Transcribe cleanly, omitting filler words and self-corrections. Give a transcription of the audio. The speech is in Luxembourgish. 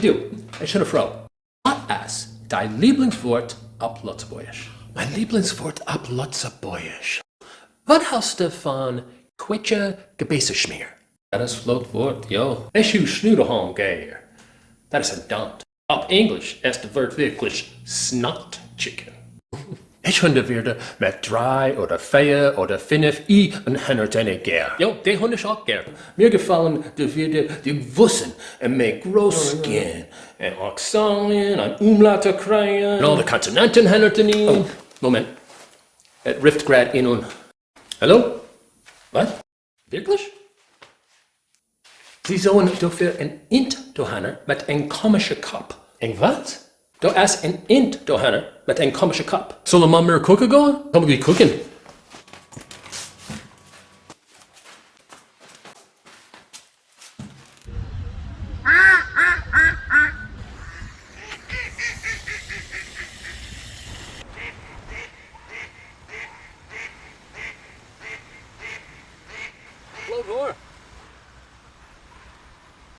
Hey du, ech hunn e Fro. Wat ass däi Lieblingswuert op Lëtzebuergesch? Mein Lieblingswort op Lëtzebuergesch? Wat hälls de van Quetsche Gebeesseschmier? Dat ass flott Wuert, jo. Ech hu Schnuddelhong gär. Dat ass en Dant. Op Englesch ass de Wuert wierklech Snot Chicken. Ech hunn de Wierder mat 3 oder 4 oder 5 i en hannertenee gär. Jo, déi hunn ech och gär. Mir gefallen de Wierder déi wussen en méi grouss ginn, en Accenten, en Umlauter kréien, an all de Konsonanten hannerteneen. Oh, Moment, et rifft grad een un. Hallo? Wat? Wierklech? Si soen dofir en Int dohanner mat eng komesche Kapp. Eng wat? Do ass en Int dohanner mat eng komesche Kapp. Solle mer mir kucke goen? Komm mir gi kucken.